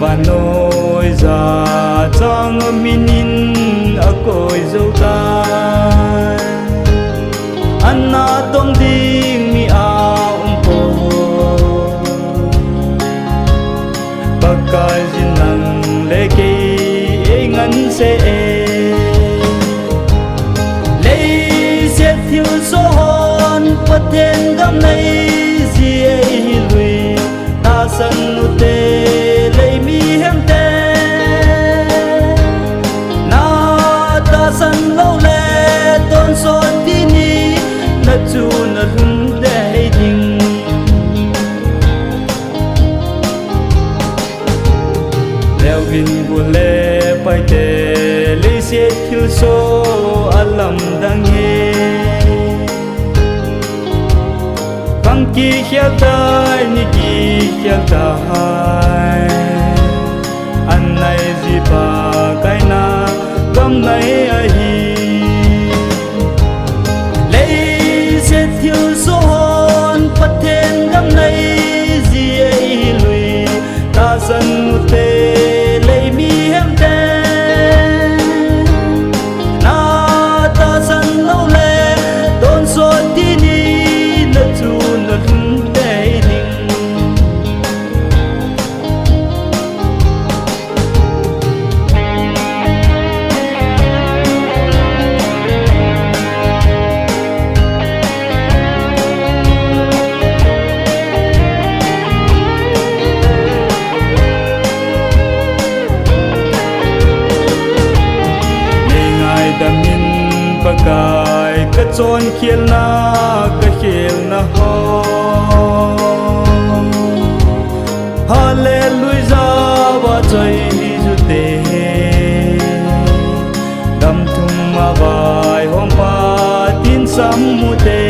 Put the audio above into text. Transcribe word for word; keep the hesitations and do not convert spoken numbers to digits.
Vannoi ja chang a min in akoi jou tai. Ana tong ding mi aum poi. Pakaiyin nang le kei eingansei e. Leiset thilsoh hon Pathen gam nei ji eihil uvin, tahsan ute lei mihem te. Na tahsan lou le tonsot tini, na chu na lhun tei ding. Leuvin gol le paite, leiset thilsoh alamdang e. Khang kikhel tai, ni kikhel tai. An nai ji Pakai na gam nei ahi. Leiset thilsoh hon Pathen gam nei ji eihil uvin, tahsan ute lei mihem te. Na tahsan lou le tonsot tini, na chu na lhun tei ding. Nei ngaidam in Pakai, ka chonkhelna, ka khelna ho. Hallelujah, vachoi hih ute. Dam thum a vaihom Pathen sam ute.